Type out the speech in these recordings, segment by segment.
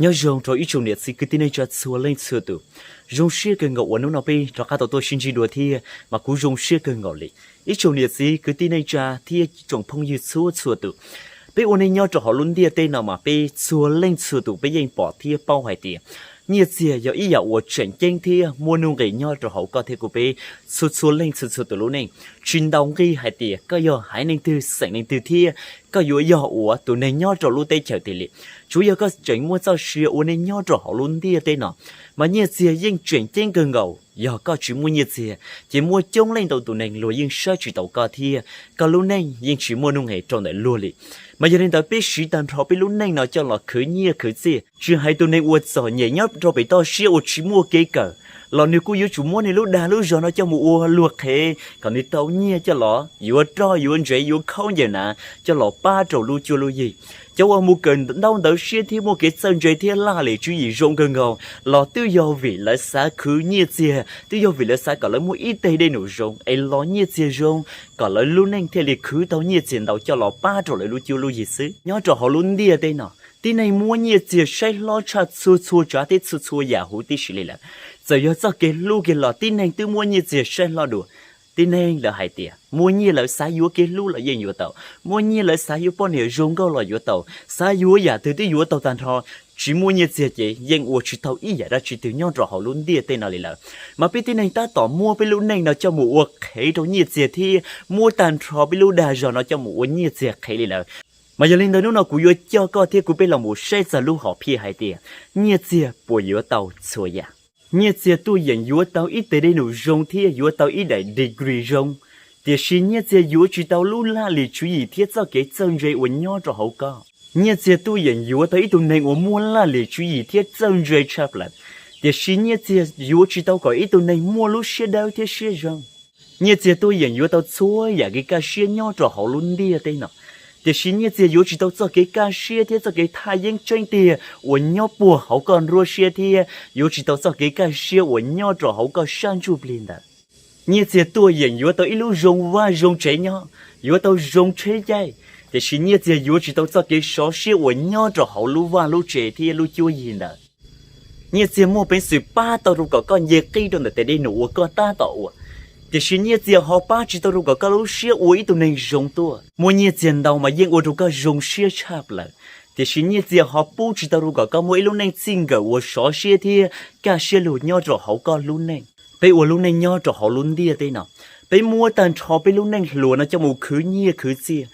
Nyob zoo rau ib tsoom niam txiv kwv tij neej tsa txhua leej txhua tus. Zoo siab kawg nkaus uas hnub no peb rov qab tau tuaj sib ntsib dua thiab mas kuv zoo siab kawg nkaus li. Ib tsoom niam txiv kwv tij neej tsa thiab tsoom phooj ywg txhua txhua tus, peb ua neej nyob rau hauv lub ntiaj teb no mas peb txhua leej txhua tus peb yeej pom thiab paub hais tias nyiaj txiag yog ib yam uas tseem ceeb thiab muaj nuj nqis nyob rau hauv koj thiab kuv peb txhua txhua leej txhua txhua tus lub neej. Tsis ntaus nqi hais tias koj yog haiv neeg twg xeem neeg twg thiab koj yuav yog ua tus neeg nyob rau lub teb chaws twg li, tsuav yog koj tseem muaj txoj sia ua neej nyob rau hauv lub ntiaj teb no, mas nyiaj txiag yeej tseem ceeb kawg nkaus. Yog koj tsis muaj nyiaj txiag ces muaj coob leej ntau tus neeg luag yeej saib tsis taus koj thiab koj lub neej yeej tsis muaj nuj nqis rau ntawm luag li. Mas yog li ntawd peb siv tag nrho peb lub neej no coj los khwv nyiaj khwv txiaj, tsis hais tus neeg uas txom nyem nyob rau pem toj siab uas tsis muaj kev kawm los nws kuj yuav tsum muab nws lub dag lub zog no coj mus ua luag qhev kom nws tau nyiaj coj los yuav roj yuav ntsev yuav khaub ncaws hnav coj los pab rau lub cuab lub yig. Cov uas mus kawm ntaub ntawv siab thiab muaj kev txawj ntse thiab laj lim tswv yim zoo kawg nkaus los twb yog vim lawv xav khwv nyiaj txiag, twb yog vim lawv xav kom lawv muaj ib teg dej num zoo es los nyiaj txiag zoo, kom lawv lub neej thiaj li khwv tau nyiaj txiag ntau coj los pab rau lawv lub cuab lub yig xwb. Nyob rau hauv lub ntiaj teb no, tib neeg muab nyiaj txiag saib hlob tshaj txhua txhua tsav thiab txhua txhua yam huv tib si li lawm. Txawm yog txoj kev hlub kiag los tib neeg twb muab nyiaj txiag saib hlob dua. Tib neeg lawv hais tias muaj nyiaj lawm xav yuav kev hlub los yeej yuav tau, muaj nyiaj lawm xav yuav poj niam zoo nkauj los yuav tau, xav yuav yam twg twb yuav tau tag nrho. Tsis muaj nyiaj txiag ces yeej ua tsis tau ib yam dab tsi twg nyob rau hauv lub ntiaj teb no li lawm. Mas peb tib neeg tab tom muab peb lub neej no coj mus ua qhev rau nyiaj txiag thiab muab tag nrho peb lub dag zog no coj mus ua nyiaj txiag qhev li lawm. Mas yog li ntawd hnub no kuv yuav coj koj thiab kuv peb los mus saib txog lub hom phiaj hais tias nyiaj txiag puas yuav tau txhua yam. Nyiaj txiag tuaj yeem yuav tau ib teg dej num zoo thiab yuav tau ib daim degree zoo, tiam sis nyiaj txiag yuav tsis tau lub laj lim tswv yim thiab txoj kev txawj ntse uas nyob rau hauv koj. Nyiaj txiag tuaj yeem yuav tau ib tug neeg uas muaj laj lim tswv yim thiab txawj ntse tshaj plaws, tiam sis nyiaj txiag yuav tsis tau kom ib tug neeg muaj lub siab dawb thiab siab zoo. Nyiaj txiag tuaj yeem yuav tau txhua yam kev kaj siab nyob rau hauv lub ntiaj teb no, tiam sis nyiaj txiag yuav tsis tau txoj kev kaj siab thiab txoj kev thaj yeeb tseeb tiag uas nyob puag hauv koj nruab siab thiab yuav tsis tau txoj kev kaj siab uas nyob rau hauv koj sab ntsuj plig ntawd. Nyiaj txiag tuaj yeem yuav tau ib lub zoo vaj zoo tsev nyob, yuav tau zoo tsheb caij, tiam sis nyiaj txiag yuav tsis tau txoj kev sov siab uas nyob rau hauv lub vaj lub tsev thiab lub cuab yig ntawd. Nyiaj txiag muaj peev xwm pab tau rau kom koj nce qib rau ntawm tes dej num uas koj tab tom ua, tiam sis nyiaj txiag ho pab tsis tau rau kom koj lub siab ua ib tug neeg zoo tuaj. Muaj nyiaj txiag ntau mas yeej ua rau koj zoo siab tshaj plaws, tiam sis nyiaj txiag ho pub tsis tau rau kom koj muaj ib lub neej txij nkawm uas sov siab thiab kaj siab lug nyob rau hauv koj lub neej. Peb ua lub neej nyob rau hauv lub ntiaj teb no, peb muab tag nrho peb lub neej hluas no coj mus khwv nyiaj khwv txiaj,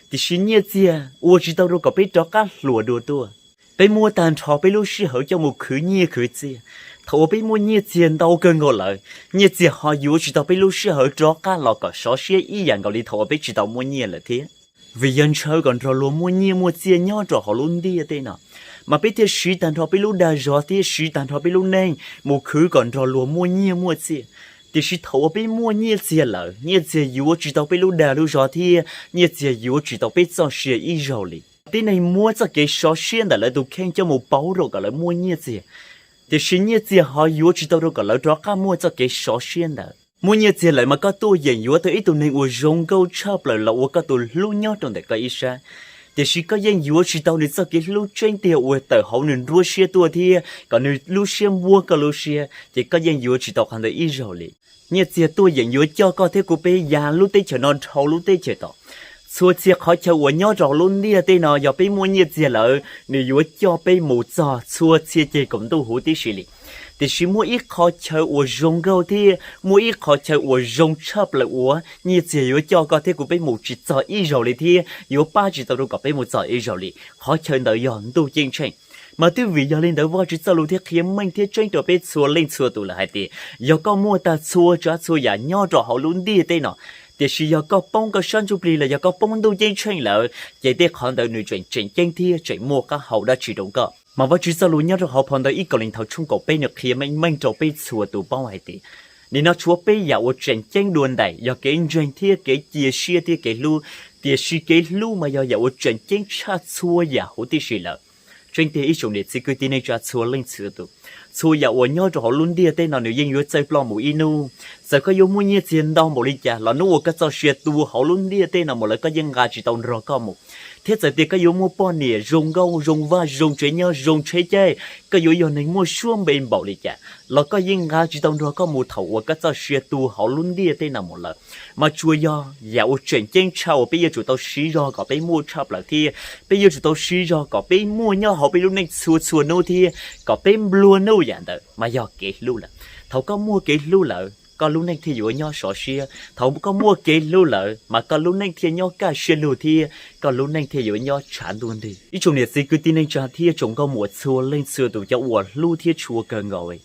tiam sis nyiaj txiag ua tsis tau rau kom peb rov qab hluas dua tuaj. Peb muab tag nrho peb lub sij hawm coj mus khwv nyiaj khwv txiaj. Thaum uas peb muaj nyiaj txiag ntau kawg nkaus lawm, nyiaj txiag ho yuav tsis tau peb lub sij hawm rov qab los kom sov siab ib yam nkaus li thaum uas peb tsis tau muaj nyiaj lawm thiab. Vim yog ntshaw kom nrog luag muaj nyiaj muaj txiaj nyob rau hauv lub ntiaj teb no, mas peb thiaj siv tag nrho peb lub dag zog thiab siv tag nrho peb lub neej mus khwv kom nrog luag muaj nyiaj muaj txiaj. Tiam sis thaum uas peb muaj nyiaj txiag lawm, nyiaj txiag yuav tsis tau peb lub dag lub zog thiab nyiaj txiag yuav tsis tau peb txoj sia ib zaug li. Tib neeg muab txoj kev sov siab ntawm lawv tus kheej coj mus pauv rau kom lawv muaj nyiaj txiag, tiam sis nyiaj txiag ho yuav tsis tau rau kom lawv rov qab muaj txoj kev sov siab ntawd. Muaj nyiaj txiag lawm mas koj tuaj yeem yuav tau ib tug neeg uas zoo nkauj tshaj plaws los ua koj tus hlub nyob rau ntawm koj ib sab, tiam sis koj yeej yuav tsis tau nws txoj kev hlub tseeb tiag uas tawm hauv nws nruab siab tuaj thiab kom nws lub siab npuab koj lub siab, ces koj yeej yuav tsis tau qhov ntawd ib zaug li. Nyiaj txiag tuaj yeem yuav coj koj thiab kuv peb ya lub teb chaws no dhau lub teb chaws tod. Txhua txhia qhov chaw uas nyob rau hauv lub ntiaj teb no yog peb muaj nyiaj txiag lawm, nws yuav coj peb mus txog txhua txhia ceg kaum ntuj huv tib si li. Tiam sis muaj ib qho chaw uas zoo nkauj thiab muaj ib qho chaw uas zoo tshaj plaws uas nyiaj txiag yuav coj koj thiab kuv peb mus tsis txog ib zaug li thiab yuav pab tsis tau rau kom peb mus txog ib zaug li. Qhov chaw ntawd yog ntuj ceeb tsheej. Mas twb vim yog li ntawd Vajtswv txoj lus thiaj qhia meej thiab tseeb rau peb txhua leej txhua tus lawm hais tias yog koj muaj tag txhua tsav txhua yam nyob rau hauv lub ntiaj teb no, tiam sis yog koj poob koj sab ntsuj plig los yog koj poob ntuj ceeb tsheej lawm, ces tej qhov ntawd nws tseem tseem ceeb thiab tseem muaj qab hau dab tsi rau koj. Mas Vajtswv txoj lus nyob rau hauv phau ntawv ib Kauleethaus tshooj kaum peb nws qhia meej meej rau peb txhua tus paub hais tias nim no tshuav peb yam uas tseem ceeb dua ntais yog kev ntseeg thiab kev cia siab thiab kev hlub, tiam sis kev hlub mas yog yam uas tseem ceeb tshaj txhua yam huv tib si lawm. Tseeb tiag ib tsoom niam txiv kwv tij neej tsa txhua leej txhua tus, txhua yam uas nyob rau hauv lub ntiaj teb no nws yeej yuav txawj ploj mus ib hnub. Txawm koj yuav muaj nyiaj txiag ntau npaum li cas los hnub uas koj txoj sia tu hauv lub ntiaj teb no mus lawm koj yeej nqa tsis tau nrog koj mus. Thiab txawm tias koj yuav muaj poj niam zoo nkauj zoo vaj zoo tsev nyob zoo tsheb caij, koj yuav yog neeg muaj suab npe npaum li cas los koj yeej nqa tsis tau nrog koj mus thaum uas koj txoj sia tu hauv lub ntiaj teb no mus lawm. Mas tsuas yog yam uas tseem ceeb tshaj uas peb yuav tsum tau siv zog kom peb muaj tshaj plaws thiab peb yuav tsum tau siv zog kom peb muaj nyob hauv peb lub neej txhua txhua hnub thiab kom peb nplua nuj yam ntawd mas yog kev hlub lawm. Thaum koj muaj kev hlub lawm koj lub neej thiaj yuav nyob sov siab. Thaum koj muaj kev hlub lawm mas koj lub neej thiaj nyob kaj siab lug thiab koj lub neej thiaj yuav nyob tshav ntuj ntig. Ib tsoom niam txiv kwv tij neej tsa thiab tsoom nkauj muam txhua leej txhua tus cov uas hlub thiab tshua kawg nkaus,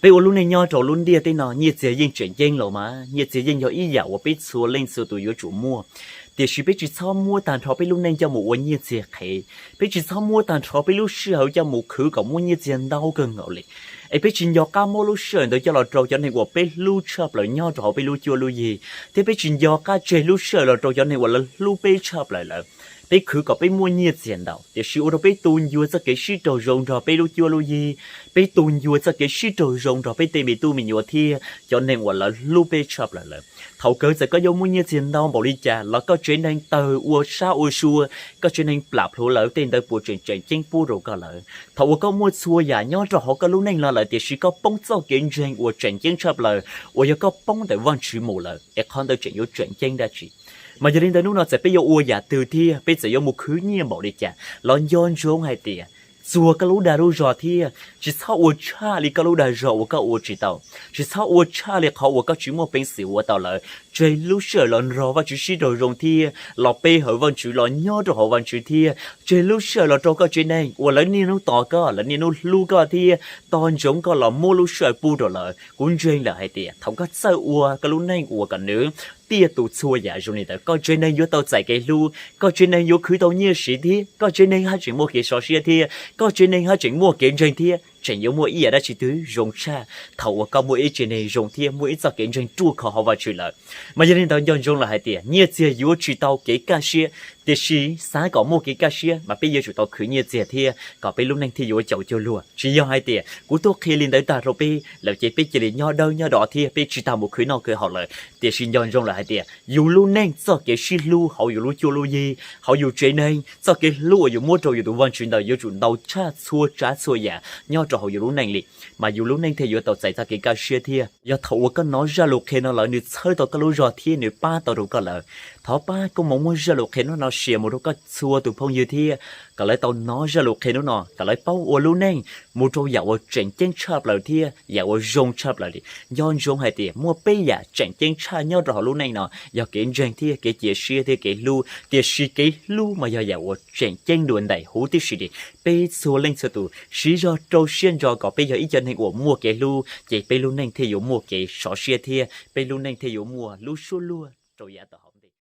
peb ua lub neej nyob rau lub ntiaj teb no nyiaj txiag yeej tseem ceeb los mas nyiaj txiag yeej yog ib yam uas peb txhua leej txhua tus yuav tsum muaj. Tiam sis peb tsis txhob muab tag nrho peb lub neej coj mus ua nyiaj txiag qhev. Peb tsis txhob muab tag nrho peb lub sij hawm coj mus khwv kom muaj nyiaj txiag ntau kawg nkaus li. Es peb tsis nco qab muab lub sij hawm ntawd coj los rau cov neeg uas peb hlub tshaj plaws nyob rau hauv peb lub cuab lub yig, thiab peb tsis nco qab tseg lub sij hawm los rau cov neeg uas lawv hlub peb tshaj plaws lawm. Peb khwv kom peb muaj nyiaj txiag ntau, tiam sis ua rau peb tu ncua txoj kev sib raug zoo nrog peb lub cuab lub yig, peb tu ncua txoj kev sib raug zoo nrog peb tej me tub me nyuam thiab cov neeg uas lawv hlub peb tshaj plaws lawm. Thaum kawg txawm koj yuav muaj nyiaj txiag ntau npaum li cas los koj tsev neeg tawg ua sab ua sua, koj tsev neeg plam plhuav lawm tej ntawd puas tseem tseem ceeb pub rau koj lawm? Thaum uas koj muaj txhua yam nyob rau hauv koj lub neej los lawm tiam sis koj poob txoj kev ntseeg uas tseem ceeb tshaj plaws uas yog koj poob ntawm Vajtswv mus lawm es qhov ntawd tseem yuav tseem ceeb dab tsi? Mas yog li ntawd hnub no txawm peb yuav ua yam twg thiab peb txawm yuav mus khwv nyiaj npaum li cas los nco ntsoov hais tias txuag koj lub dag lub zog thiab tsis txhob ua tshaj li koj lub dag zog uas koj ua tsis tau, tsis txhob ua tshaj li qhov uas koj tsis muaj peev xwm ua tau lawm. Tseg lub sij hawm los nrog Vajtswv sib raug zoo thiab los pe hawm Vajtswv los nyob rau hauv Vajtswv thiab tseg lub sij hawm los rau koj tsev neeg uas lawv niaj hnub tos koj, lawv niaj hnub hlub koj thiab tos ntsoov koj los muab lub sij hawm pub rau lawv. Kuv ntseeg lawm hais tias thaum koj txawj ua koj lub neej uas kom nws tiaj tus txhua yam zoo li ntawd koj tsev neeg yuav tau txais kev hlub, koj tsev neeg yuav khwv tau nyiaj siv thiab koj tsev neeg haj tseem muaj kev sov siab thiab koj tsev neeg haj tseem muaj kev ntseeg thiab tseem yuav muaj ib yam dab tsi twg zoo tshaj thaum uas koj muaj ib tsev neeg zoo thiab muaj ib txoj kev ntseeg ruaj khov hauv Vajtswv lawm. Mas yog li ntawd nco ntsoov lawm hais tias nyiaj txiag yuav tsis tau kev kaj siab, tiam sis xav kom muaj kev kaj siab mas peb yuav tsum tau khwv nyiaj txiag thiab kom peb lub neej thiaj yuav caum cuag luag. Tsis yog hais tias kuv tuaj qhia li ntawd tag rau peb lawm ces peb cia li nyob dawb nyob do thiab peb tsis tas mus khwv noj khwv haus lawm. Tiam sis nco ntsoov lawm hais tias yus lub neej txoj kev sib hlub hauv yus lub cuab lub yig, hauv yus tsev neeg, txoj kev hlub uas yus muab rau yus tus Vajtswv ntawd yuav tsum ntau tshaj txhua tsav txhua yam nyob rau hauv yus lub neej li, mas yus lub neej thiaj yuav tau txais txoj kev kaj siab thiab. Yog thaum uas koj hnov zaj lus qhia no lawm nws txhawb tau koj lub zog thiab nws pab tau rau koj lawm, thov pab koj mus muab zaj lus qhia hnub no share mus rau koj txhua tus phooj ywg thiab kom lawv tau hnov zaj lus qhia hnub no kom lawv paub ua lub neej mus rau yam uas tseem ceeb tshaj plaws thiab yam uas zoo tshaj plaws li. Nco ntsoov hais tias muaj peb yam tseem ceeb tshaj nyob rau hauv lub neej no yog kev ntseeg thiab kev cia siab thiab kev hlub, tiam sis kev hlub mas yog yam uas tseem ceeb dua ntais huv tib si li. Peb txhua leej txhua tus siv zog rau siab ntso kom peb yog ib co neeg uas muaj kev hlub ces peb lub neej thiaj yuav muaj kev sov siab thiab peb lub neej thiaj yuav muaj lub suab luag rau yav tom